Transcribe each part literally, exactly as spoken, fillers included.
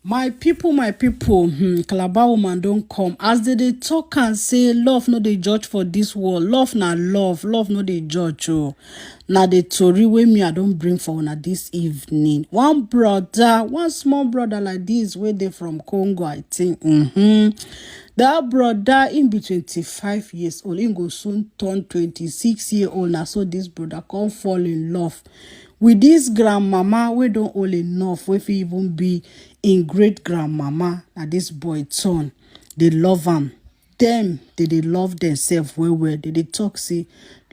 My people, my people, hmm, Calabar woman don come. As they dey talk and say love no dey judge for this world. Love na love, love no dey judge. Oh, na the tori wey me I don bring for una this evening. One brother, one small brother like this, wey dey from Congo, I think. Mm-hmm. That brother, him be twenty-five years old. Him go soon turn twenty-six year old. Na so this brother come fall in love with this grandmama wey don old enough, wey fit even be in great grandmama. Na this boy turn. They love am. Dem, they dey love themselves well well. They dey talk say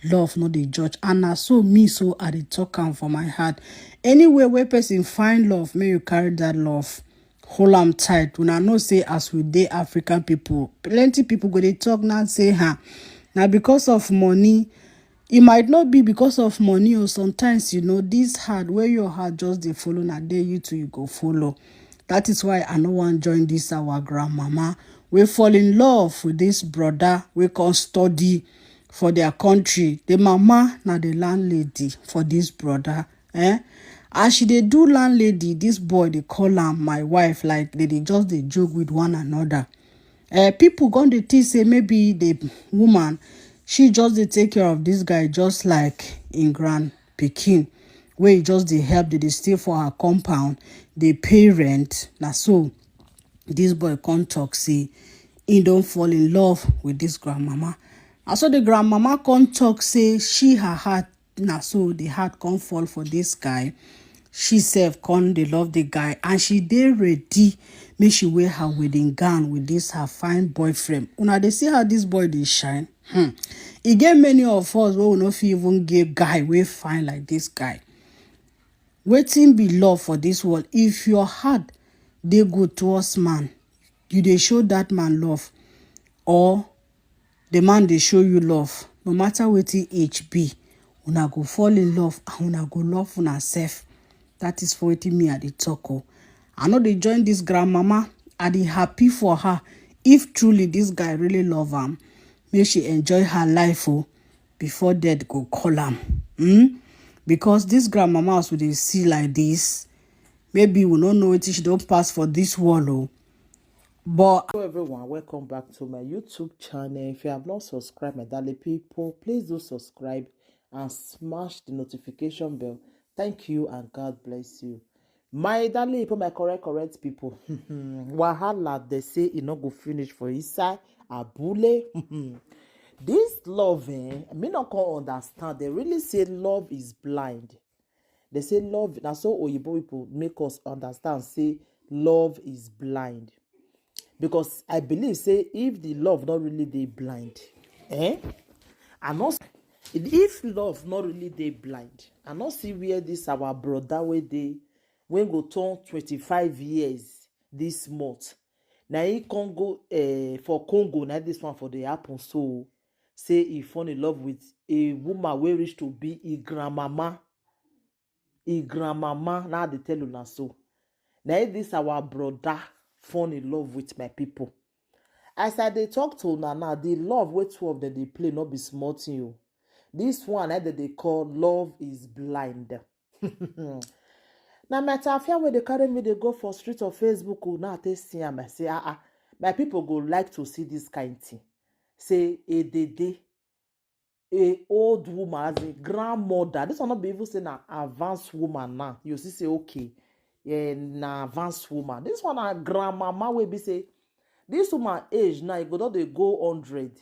love no dey judge. And na so me, so I dey talk am for my heart. Anywhere where person find love, may you carry that love. Hold am tight. Una know say as we dey African people, plenty people go dey talk now say, "Ha, na because of money." It might not be because of money, or sometimes, you know, this heart, where your heart just dey follow, na there you too you go follow. That is why I no wan join this our grandmama wey fall in love with this brother wey come study for their country. The mama na the landlady for this brother. Eh? As she dey do landlady, this boy dey call am my wife, like they dey just dey joke with one another. Uh, people come dey think say maybe the woman, she just dey take care of this guy just like in grand pikin, where he just dey help, they dey stay for her compound, they pay rent. Na so this boy come talk say he don fall in love with this grandmama. And so the grandmama come talk say she, her heart, na so the heart come fall for this guy. She sef come dey love the guy, and she dey ready make she wear her wedding gown with this her fine boyfriend. Una dey see how this boy dey shine. Hmm. E get many of us wey we no fit even get guy wey fine like this guy. Wetin be love for this world? If your heart dey good towards man, you dey show that man love, or the man dey show you love, no matter wetin age be, una go fall in love and una go love una sef. That is for wetin me I dey talk o. I no dey join this grandmama. I dey happy for her. If truly this guy really love am, make she enjoy her life o, before death go call am. Hmm? Because this grandmama, as we dey see like this, maybe we no know wetin she don pass for this world o. But hello everyone, welcome back to my YouTube channel. If you have not subscribed, my darling people, please do subscribe and smash the notification bell. Thank you and God bless you. My darling people, my correct, correct people. Wahala, they say e no go finish for inside abule. This love, eh, me no come understand. They really say love is blind. They say love, na so Oyibo people make us understand, say love is blind. Because I believe, say, if the love not really dey blind, eh? I not, if love not really dey blind, I not see where this our brother wey dey, when go turn twenty-five years this month. Na he Congo, eh, for Congo, na this one for dey happen. So, say he fall in love with a woman wey reach to be a grandmama. A grandmama, na dey tell una so. Na this our brother fall in love with, my people. As I dey talk to una now, the love wey two of them dey play no be small thing o. This one, eh, that they call love is blind. Now, my tafia wey dey carry me dey go for street of Facebook o, now I take see am, I say, "Ah, ah, my people go like to see this kind thing." Say, a dede, a old woman, as a grandmother. This one not be even say na advanced woman now. You see, say, okay, yeah, na advanced woman. This one na grandmama wey be say, this woman age now, e go don dey go hundred.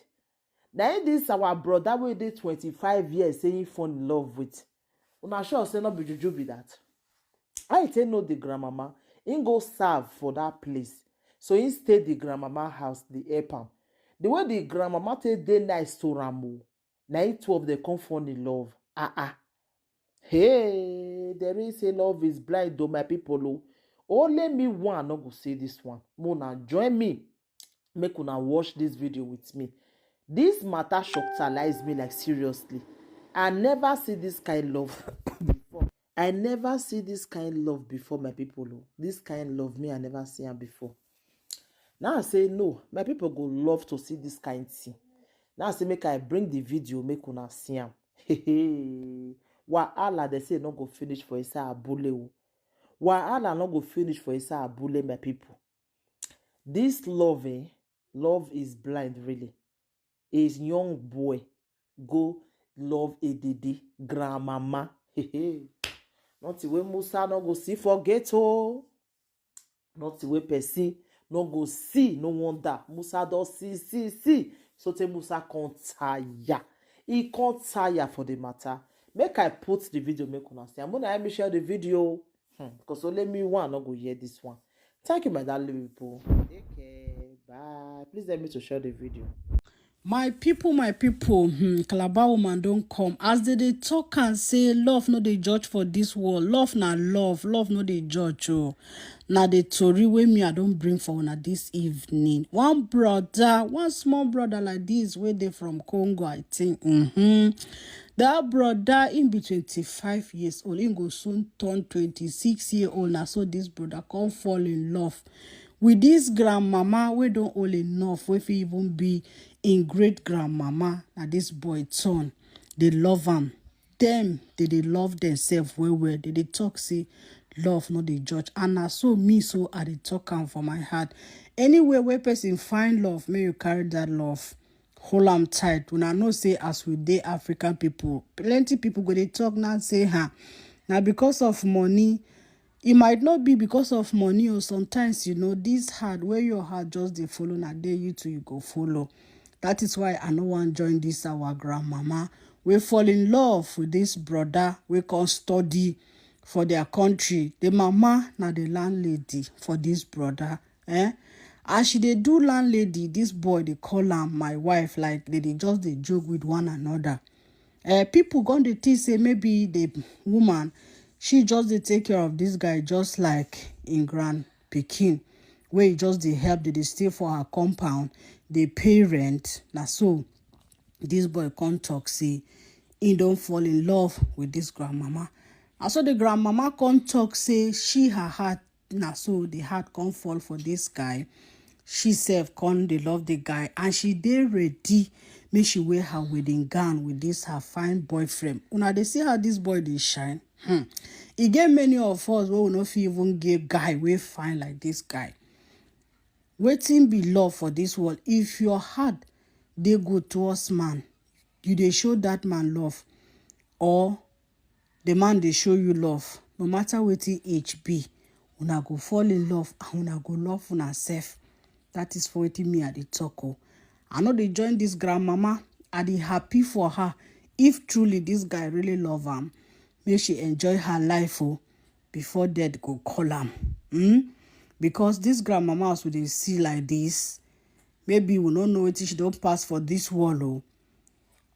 Na him this our brother wey dey twenty-five years say he fall in love with. Una sure say no be juju be that? I take know the grandmama. He go serve for that place. So he stay the grandmama house, the help am. The way the grandmama take dey nice to am o, na him two of them come fall in love. Ah, ah. Hey, there is a love is blind though, my people o. Only me one no go say this one. Una join me. Make una watch this video with me. This matter shockalize me, like, seriously. I never see this kind love before. I never see this kind love before, my people o. This kind love, me, I never see am before. Now I say no, my people go love to see this kind thing. Now I say make I bring the video, make una see am. Wahala, they say no go finish for inside abule o. Wahala no go finish for inside abule, my people. This love, eh? Love is blind, really. A young boy go love a dede grandmama. Nothing wey Musa no go see for ghetto. Nothing wey person no go see, no wonder. Musa don see, see, see. So tey Musa come tire. He come tire for the matter. Make I put the video, make una see. I'm gonna help me share the video. Hmm, because only me one no go hear this one. Thank you, my darling people. Take care. Bye. Please help me to share the video. My people, my people, hmm, Calabar woman don come. As they dey talk and say, love no dey judge for this world. Love na love. Love no dey judge. Oh, na the tori wey me I don bring for una this evening. One brother, one small brother like this, wey dey from Congo, I think. Mm-hmm. That brother, him be twenty-five years old. Him go soon turn twenty-six year old. Na so this brother come fall in love with this grandmama wey don old enough, wey fit even be in great grandmama. Na this boy turn. They love am. Dem, they dey love themselves well well. They dey talk say love no dey judge. And na so me, so I dey talk am for my heart. Anywhere where person find love, may you carry that love. Hold am tight. Una know say as we dey African people, plenty people go dey talk now say, "Ha, na because of money." It might not be because of money, or sometimes, you know, this heart, where your heart just dey follow, na there you too you go follow. That is why I no wan join this our grandmama wey fall in love with this brother wey come study for their country. The mama na the landlady for this brother. Eh? As she dey do landlady, this boy dey call am my wife, like they dey just dey joke with one another. Eh, people go dey think say maybe the woman, she just dey take care of this guy just like in grand pikin, where he just dey help, they dey stay for her compound, dey pay rent. Na so this boy come talk say he don fall in love with this grandmama. And so the grandmama come talk say she, her heart, na so the heart come fall for this guy. She sef come dey love the guy, and she dey ready make she wear her wedding gown with this her fine boyfriend. Una dey see how this boy dey shine. Hmm. E get many of us wey we no fit even get guy wey fine like this guy. Wetin be love for this world? If your heart dey good towards man, you dey show that man love, or the man dey show you love, no matter wetin age be, una go fall in love and una go love una sef. That is for wetin me I dey talk o. I no dey join this grandmama. I dey happy for her. If truly this guy really love am, make she enjoy her life o, before death go call am. Hmm? Because this grandmama, as we dey see like this, maybe we no know wetin she don pass for this world o.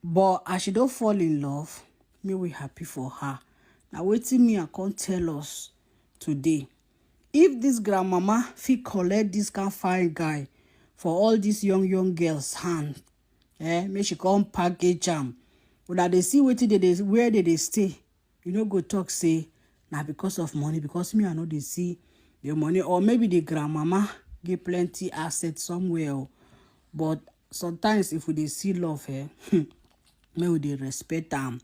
But as she don fall in love, make we happy for her. Na wetin me I come tell us today. If this grandmama fit collect this kind fine guy for all these young young girls hand, eh, make she come package am. Una dey see wetin they dey, where they dey stay. You no go talk say na because of money, because me I no dey see the money, or maybe the grandmama get plenty assets somewhere o. But sometimes if we dey see love, eh, make we dey respect am,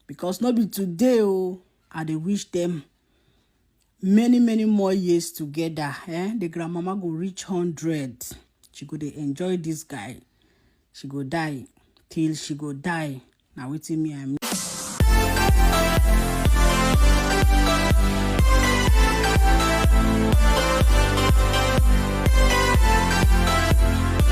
because no be today o. I dey wish them many many more years together. Eh, the grandmama go reach hundred. She go dey enjoy this guy. She go die till she go die. Na wetin me I mean.